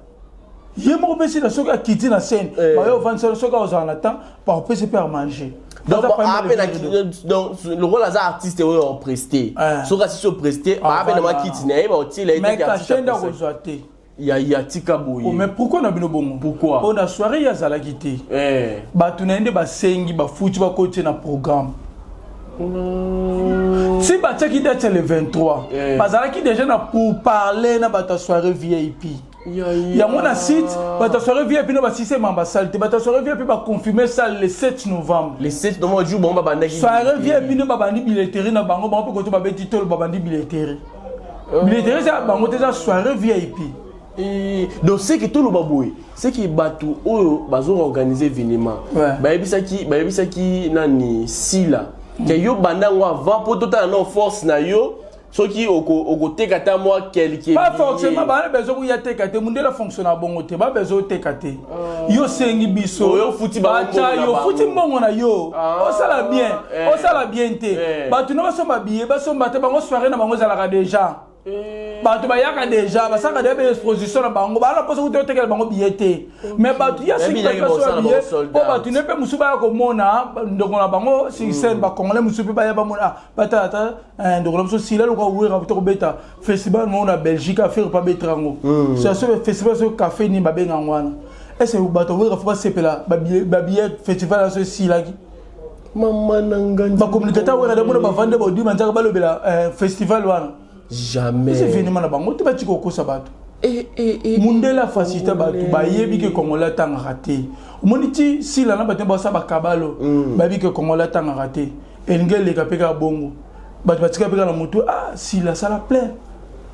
Ye moko mpe Sila soki akiti na scène, baye ovandisa, soki ozala na temps, bakopesa mpe ya manger. Donc ape na, donc lokola aza artiste oyo opreste, soki asisi opreste, baape na makiti na ye, baotiela ye. Mais cachet nde akozwa te. Ya tika boye. Oh, mais pourquoi na bino bongo? Pourquoi? Mpo na soirée ye azalaki te. Bato na ye nde basengi, bafuti, bakotie na programme. Si batiaki date ya le 23, bazalaki déjà na pour parler na bato ya soirée VIP. Yango na site, bato ya soirée VIP no basisema basale te. Bato ya soirée VIP baconfirme salle le 7 novembre. Le 7 novembre, jour bango babandaki. Soirée VIP nde babandi billetterie na bango. Bango mpe koto babeti tolo, babandi billetterie. Billetterie eza bango te, eza soirée VIP. Donc c'est que toloba boye, c'est que bato oyo bazoorganiser événement bayebisaki nani, Sila, ke yo banda yango avant mpo totala no force na yo, soki okoteka ata mwa quelque. Pas forcément. Bana besoin koya teka te. Mundele fonctionne bongo te, ba besoin oteka te. Yo osengi biso. Oyo ofuti bango Batya mbongo na yo bango. ofuti mbongo na yo. Osala bien, osala bien te. Bato na basomba billet, basomba te, bango soirée na bango ezalaka déjà, bato bayaka déjà, basalaka déjà baexposition na bango. Bana mposa kuta otekela bango billet te, mais bato ya soki Bayebi bato ndenge basomba bosala billet bango sold mpo out. Bato ne mpe mosusu baya komona ndeko na bango sur scène. Bacongolais mosusu mpe baya bamona, ah, batala ata ndeko na biso Sila lokola wera te kobeta festival moko na Belgique, affaire pa betela yango so festival, so café nini babenga yango wana. Est-ce que bato Wera faut basepela babillet festival aso esilaki? Mama na ngai. Bacommunicateur Wera damona bavande baodima nzaka balobela festival wana. Jamais. Eza événement na bango te, batika kokosa bato. Mundele afacilité bato, bayebi ke Congolais atangaka te. Omoni ti sila na bato basala bakabalo, bayebi ke Congolais atangaka te. Elingi eleka mpe kaka bongo, bato batika mpe kaka na motu. Ah, sila asala plein.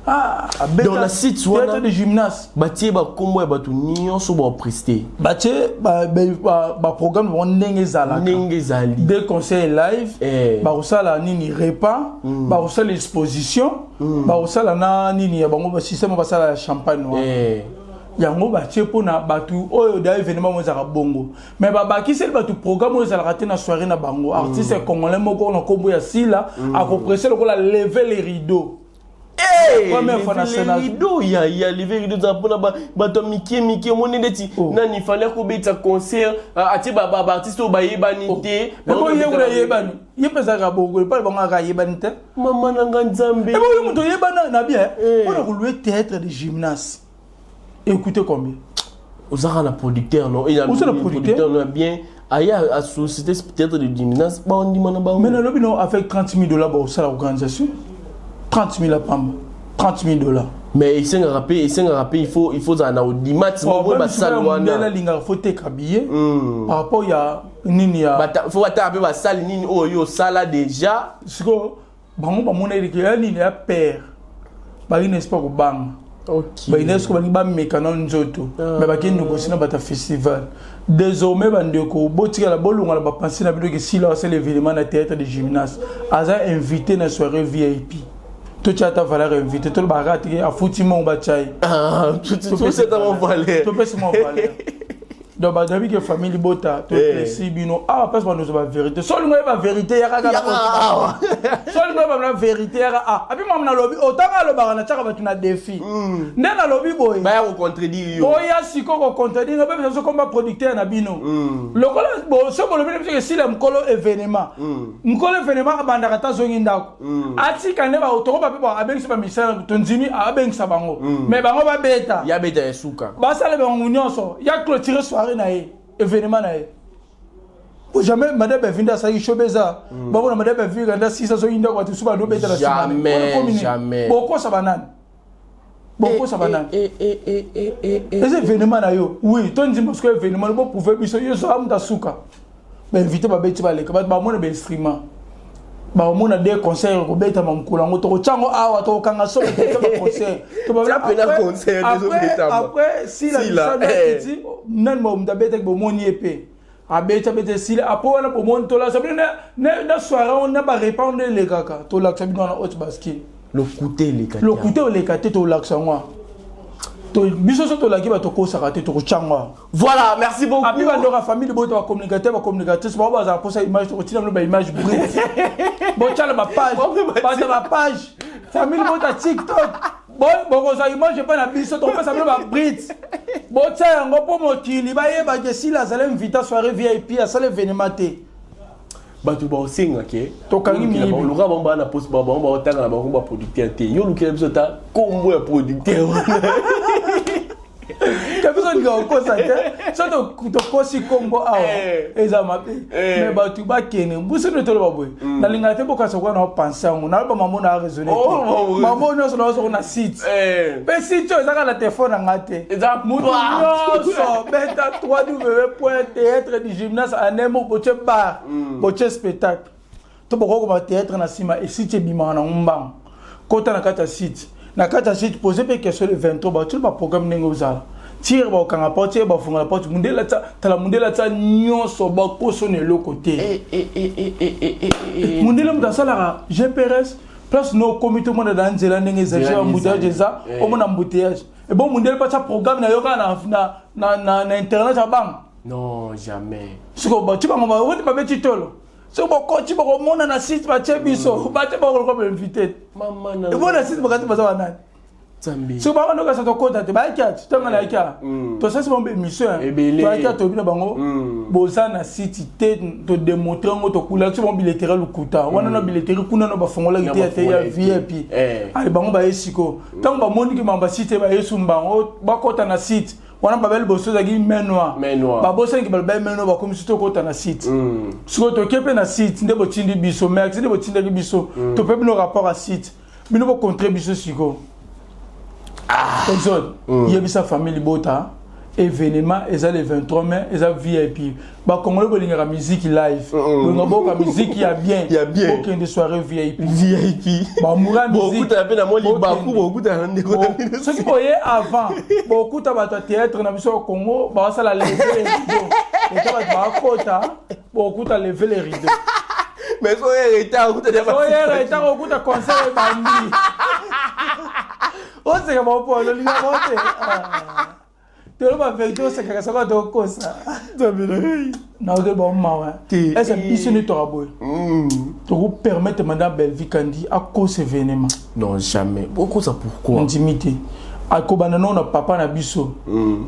Ah, Donc, na site wana- théâtre de gymnase. Batie bakombo ya bato nyonso baprester. Batie baprogramme bango ndenge ezalaka. Ndenge ezali. Deux concerts live. Bakosala nini? Repas, bakosala exposition, bakosala na nini ya bango, basystème basala ya champagne wana. Yango batie mpona bato oyo da événement mo ezalaka bongo, mais babakiseli bato programme oyo ezalaka te na soirée na bango. Artiste congolais moko na nkombo ya Sila akoprester lokola lever les rideaux. Première fois na scène. Rideau ya lever rideau eza mpona bato ya mike mike. Omoni ndeti nani Fally akobetisa concert, atie baartiste oyo bayebani te. Ebo ye kuna eyebani, ye mpe ezalaka bongo epai bango kaka ayebani te. Mama na nga, Nzambe! Ebo yo moto oyebana na bien mpona kolouer théâtre de gymnase, écoutez combien? Ozaka na producteur, non? Oza na producteur. Non, bien aya a société peut-être de gymnase baondima na bango. Mais nalobi no, avec 30 000 $ bakosala organisation, 30 000 apamba, 30 000 $. Mais esengaka mpe il faut ozala na audimat moko basale wana. Alingaka faut teka billet par rapport ya nini ya Faut batala mpe basale nini oyo osala déjà. Sikoyo bango bamona eleki ya nini ya père, balingi n'est-ce pas kobanga. Balingi siko, balingi bameka na nzoto, mais bakei négocier na bato ya festival. Désormais bandeko, botikala bolongola bapense na bino ke Sila asala événement na théâtre de gymnase, aza invité na soirée VIP. Totia ata valeur invité, tolobaka teke afuti mongo, batya ye. Topesi mwa valeur. Donc bato ke famille libota, topesi bino awa place bandozo bavérité. So olingo oyeba vérité, yaka kaka. So olingo oyeba na vérité, yaka. Ah, api mama nalobi, otanga alobaka, natiaka bato na défi nde nalobi boye. Baya kocontredire yo. Oya sikoyo kocontredire nga, bepesa biso komba producteur na bino. Lokola so bolobi na biso ke Sila mokolo événement, mokolo événement abandaka ta zongi ndako, atika nde tokoba mpe abengisa bamisala, tondimi abengisa bango, mais bango babeta. Ya beta ya suka. Basala bango nyonso ya clôturer soirée na ye, événement na ye. Po jamais madame Bevinde asalaki show eza babona madame Bevinde nda sisa soki ndako, bato su bando obetela. Jamais, jamais. Bokosa banani? Bokosa banani? Eza événement na yo, oui, to ndima sikoyo événement boprouve biso yo so amuta suka. Bainvité babeti, baleka, bato bamona bainstrument, bamona de concert kobetama mokolo yango. Tokotyango awa, tokokanga soko baconcert. Après Sila kiti nani, moto abetaki, bomoni ye mpe abeti, abeti esili. Après wana bomoni, tolakisa bino na soirée na barepas nde elekaka, tolakisa bino wana haute bascule. Lokute eleka. Lokute oleka te, tolakisa ngo biso so tolaki bato kosaka te, tokotyango. Voilà, merci beaucoup. Api bandoka famille boyo, bacommunicateur, bacommunicatrice bao bazala mposa image, tokotina bino baimage brut, botyala bapage, baza bapage famille bota TikTok, bokozwa image epai na biso, tokopesa bino babrut, botia yango mpo mokili bayebaki esili azala invité soirée VIP, asala événement te. Bato baosengake. Tokangi miyibi. Luka bango baa na poste, bango baotanga na bango baproducteur te. Yo lukela biso ta kombo ya producteur. Te, biso olinga kokosa te. So tokosi kombo awa, eza mabe. Mais bato bakende biso nde toloba boye, nalingaka te bokasa koka na opense yango, naloba mamo na araisonne te, mamo nyonso naosoko na site mpe site oyo ezaka na telefone na nga te. Mutu nyonso beta www.théâtre du gymnase anemo, botie bar, botie spectacle to bokokoma théâtre na nsima. Esite ebimaka nango mbango, kota na kati ya site, na kati ya site pose mpe question. Le 23 batuli baprogramme ndenge ozala tire, bakokanga porte, tire bafungola porte, mundele atia, tala mundele atia nyonso, bakosona eloko te. Mundele moto asalaka GPRS place no okomi, tomona na nzela ndenge ezali, embouteillage eza, omona embouteillage ebo. Mundele mpe atia programme na yo kaka na internet ya bango. Non, jamais. Sikoyo batie bango oti babeti tolo, soki bokoti bokomona na site batie biso, batie bakoloka bainvité ebo na site, bakati baza banani. Soki bango ndokasa tokota te, bayaki ati ntango nayaki a tosalisi bango baémission, toyaki a toyebi na bango boza na site te, todémontre yango, tokulaki bango billetterie lokuta wana na billetterie kuna no bafongolaki te ya te ya VIP. Ale bango baye sikoyo, ntango bamoniki mambo ya site, bayesu bango bakota na site. Wana babeli liboso ezalaki main noire. Main noire. Babosaniki balobaki main noire, bakomi so tokota na site. Sikoyo toke mpe na site nde botindi biso, merci, nde botindaki biso, tope bino rapport ya site, bino bocontre biso. Sikoyo Exode, yebisa famille libota, événement eza le 23 mai, eza VIP. Bakongole bolingaka musique live, bolinga boyoka musique ya bien. Ya bien. Bokende soirée VIP. VIP. Bamura musique. Bokutana mpe na mwa libaku. Bokende. Bokutana na ndeko na bino. Soki boye avant, bokuta bato ya théâtre na biso ya Congo baosala lever les rideaux, eta bato bakota, bokuta lever les rideaux. Mais so oye retard, okutana. Oyera etaka, okuta concert ebandi. Oseka baopolo olinga bote toloba vérité, osekaka soki tokosa. Nzambe na ngai. Naoke baomawa. Te. Ese biso nde toka boye, tokopermettre madame Belvi Kandi akosa événement? Non, jamais. Okosa pourquoi? Ndimi te. Akobanda nao na papa na biso.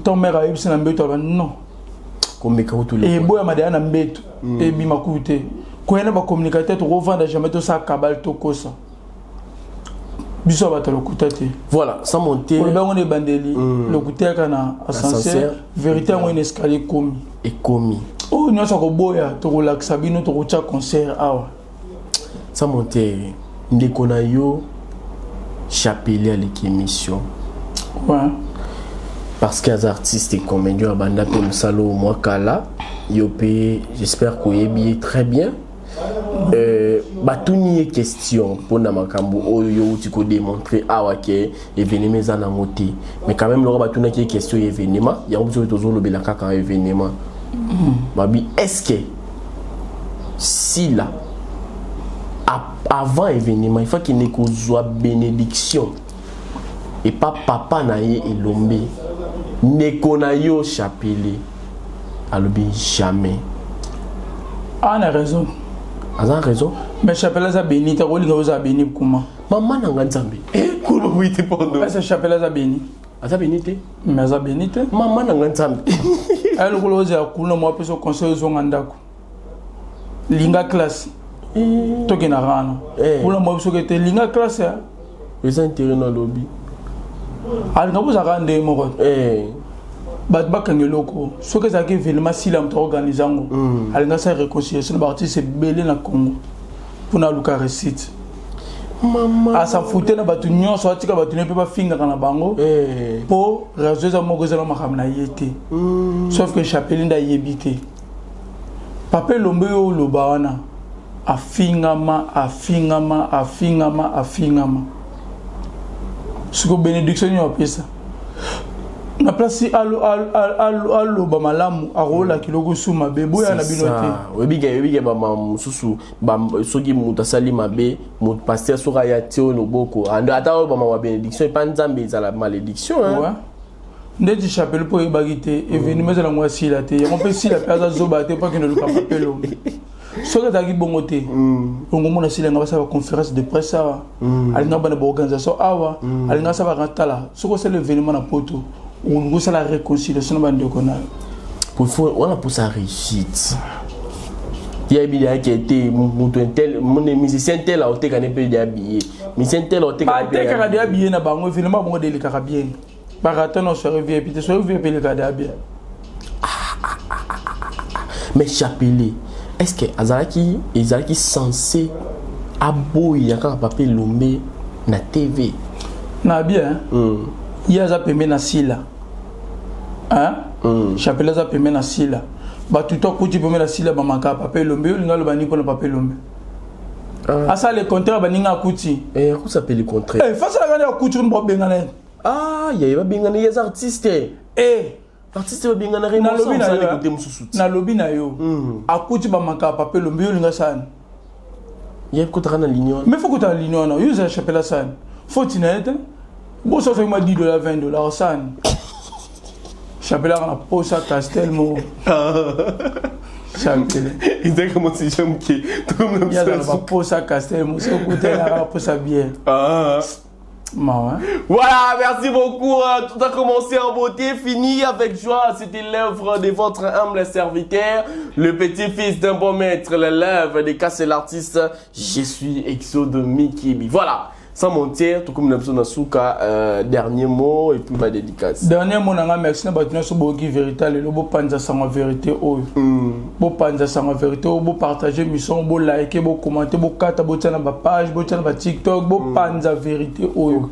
Ton mare ayebisi na mbeto, aba non. Komeka kotula. Eboyama deya na mbeto, ebima kutu te. Koya na bacommunicateur, tokovanda jamais tosala kabale, tokosa biso ya bato ya lokuta te. Voilà, sans monter. Olobi yango na ebandeli, lokuta yaka na ascenseur. Ascenseur. Vérité yango ena escalier ekomi. Ekomi. Oyo nyonso akoboya, tokolakisa bino, tokotia concert awa. Sans monter, ndeko na yo Chapelet aleki émission. Parce que aza artiste et comédien, abanda mpe mosala oyo mwa kala. Yo mpe, j'espère koyebi ye très bien. Batuni ye question mpona makambo oyo yo outi kodémontrer awa ke événement eza nango te. Mais quand même, loko batunaki ye question ya événement yango, biso mpe tozolobela kaka événement. Babi, est ce que Sila, avant événement, il faut akende kozwa bénédiction epa papa na ye Elombe? Ndeko na yo Chapelet alobi jamais. Ana raison. Aza raison. Mais Chapelet aza béni te, kolinga ozala béni kuma. Mama na nga Nzambe, koloba boye te, pardon. Ese Chapelet aza béni? Aza béni te. Mais aza béni te. Mama na nga Nzambe. Aya lokola ozala kuna, mwa apesa conseil, ozonga ndako, linga classe, tokende rana. Kuna mwa biso ke te, linga classe ya. Eza intérêt na alobi. Alinga bozalaka ndenge moko. Bato bakanga eloko, soki ezalaki événement Sila moto aorganize yango, alinga asala réconciliation na baartiste ebele na Congo mpona aluka réussite. Mama. Asafute na bato nyonso, atika bato ne mpe bafingaka na bango, mpo réseau eza moko, eza na makambo na ye te. Sauf que Chapelet nde ayebi te. Papa Elombe oyo oloba wana, afingama, afingama, afingama, afingama. Siko bénédiction nini apesa na place aloba malamu, akolaka eloko su mabe boya na bino te. Oyebike bama mosusu, soki moto asali mabe, moto pasteur soki aya tie oyo loboko, ata oyo bama bénédiction epa Nzambe ezala malédiction, hein. Ouais. Ndeti Chapelet mpo oyebaki te événement ezala ngo asila te, yango mpe Sila mpe aza zoba te mpo akende oluka papa Elombe. Soki ezalaki bongo te, ongo mona Sila nga basala baconférence de presse awa, alinga bana baorganisation awa, alinga asala tala. Soki osala événement na poto, olingi osala réconciliation na bandeko na yo. Wana mposa réussite, yebi yaki te moto tel, musicien tel aoteka ne mpe ya billet, musicien tel aoteka. Batekaka deya billet na bango, événement bango delikaka bien. Barata na soirée VIP te, soirée VIP elekaka deya bien. Mais Chapelet, est ce que azalaki, ezalaki censé aboya kaka papa Elombe na TV? Na bien. Ye aza pembe na Sila, hein? Chapelet aza pembe na Sila, bato to akuti pembe na Sila, bamaka papa Elombe. Oyo olinga aloba nini mpona papa Elombe? Asala le contraire, baninga akuti. Akusa mpe le contraire. Fasalaka nde akuti kuna, babengana ye. Ah, ye babengana ye, aza artiste. Artiste babengana. Nalobi na yo. Kote mosusu ti. Nalobi na yo, akuti bamaka papa Elombe, yo olinga sani? Ye kotaka na ligne wana. Mais faut kotala ligne wana, yo ozala Chapelet asani foti na ye te. Boso soki ma 10 $, 20 $ osani. Chapelet aka na posa castel moko, Chapelet. Ezalaka mosi moke. Ye azala na baposa castel moko, soki okutelaka na posa bière. Mawa. Voilà, merci beaucoup. Tout a commencé en beauté, fini avec joie. C'était l'œuvre de votre humble serviteur, le petit-fils d'un bon maître, l'élève de Cassel l'artiste. Je suis Exode Mikibi. Voilà. Sans mentir, tokomi na biso na suka. Dernier mot et puis ba dédicace. Dernier mot na nga, merci na bato nyonso boyoki vérité lelo. Bopanza sango vérité oyo, bopanza sango vérité oyo, bopartage mission, bolike, bokommente, bokata, botia na bapage, botia na baTikTok, bopanza vérité oyo.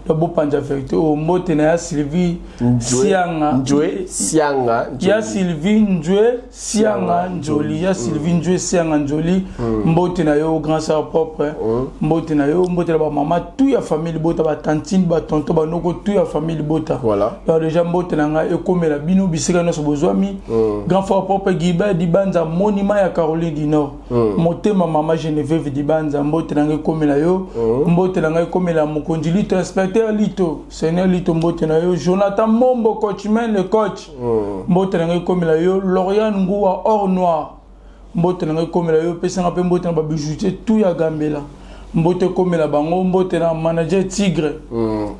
Donc bopanza vérité oyo. Mbote na ya Sylvie Sianga. Njue Sianga. Ya Sylvie Njue Sianga Njoli, ya Sylvie Njue Sianga Njoli, mbote na yo, grand sœur propre, mbote na yo. Mbote na bamama tout ya famille libota, batantine, batonto, banoko, tout ya famille libota. Donc déjà mbote na ngai ekomela bino bisika nyonso bozwami. Grand frère propre Giba Dibanza, monument ya Caroline du Nord, motema mama Geneviève Dibanza, mbote na ngai ekomela yo. Mbote na ngai ekomela mokonzi Lito, inspecteur Lito, seigneur Lito, mbote na yo. Jonathan Mombo, coachman, le coach, mbote na ngai ekomela yo. Loriane Nguwa, or noir, mbote na ngai ekomela yo. Opesanga mpe mbote na babijoutier tout ya Gambela, mbote ekomela bango. Mbote na manager Tigre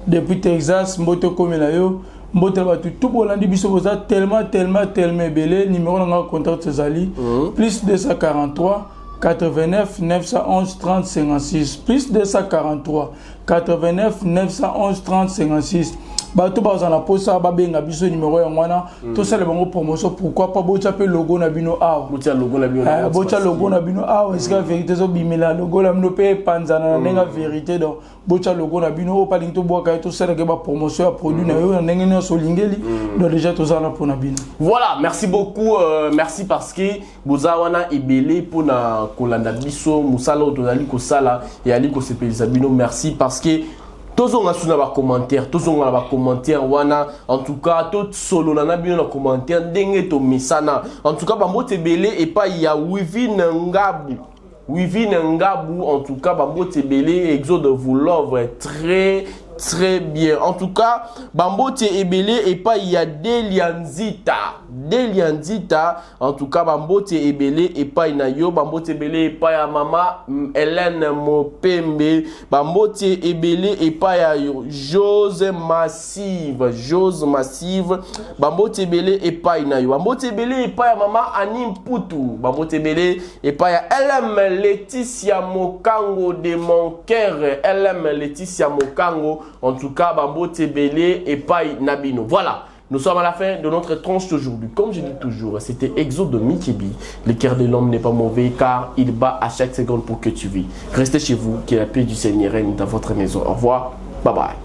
depuis Texas, mbote ekomela yo. Mbote na bato tout bolandi biso, boza tellement, tellement, tellement ebele. Numéro na ngai contact ezali plus 243 89 911 30 56, plus 243 89 911 30 56. Bato bazala na mposa, babenga biso numéro yango wana, tosala bango promotion. Pourquoi pas botya mpe logo na bino awa? Botia logo na bino na. Botya logo na bino awa, esika vérité ezobimela, logo na bino mpe epanzana na ndenge ya vérité. Donc botya logo na bino oyo palingi tobwaka ye, tosalaka bapromotion ya produit na yo na ndenge nyonso olingeli. Donc déjà toza wana mpona bino. Voilà, merci beaucoup. Merci parce que boza wana ebele mpona kolanda biso, mosala oyo tozali kosala eyali kosepelisa bino. Merci parce que tozonga su na bacommentaire, tozonga na bacommentaire wana. En tout cas tosolola na bino na commentaire ndenge tomesana. En tout cas bambote ebele epai ya Wivine Ngabu, Wivine Ngabu. En tout cas bambote ebele. Exode vous love très très bien. En tout cas bambote ebele epai ya Delia Nzita, Delia Nzita. En tout cas bambote ebele epai na yo. Bambote ebele epai ya mama Hélène Mopembe. Bambote ebele epai ya Jose Massive, Jose Massive, bambote ebele epai na yo. Bambote ebele epai ya mama Ani Mputu. Bambote ebele epai ya LM Laetitia Mokango de mon cœur, LM Laetitia Mokango. En tout cas bambote ebele epai na bino. Voilà. Nous sommes à la fin de notre tranche d'aujourd'hui. Comme je dis toujours, c'était Exode de Mikibi. Le cœur de l'homme n'est pas mauvais car il bat à chaque seconde pour que tu vis. Restez chez vous, que la paix du Seigneur règne dans votre maison. Au revoir. Bye bye.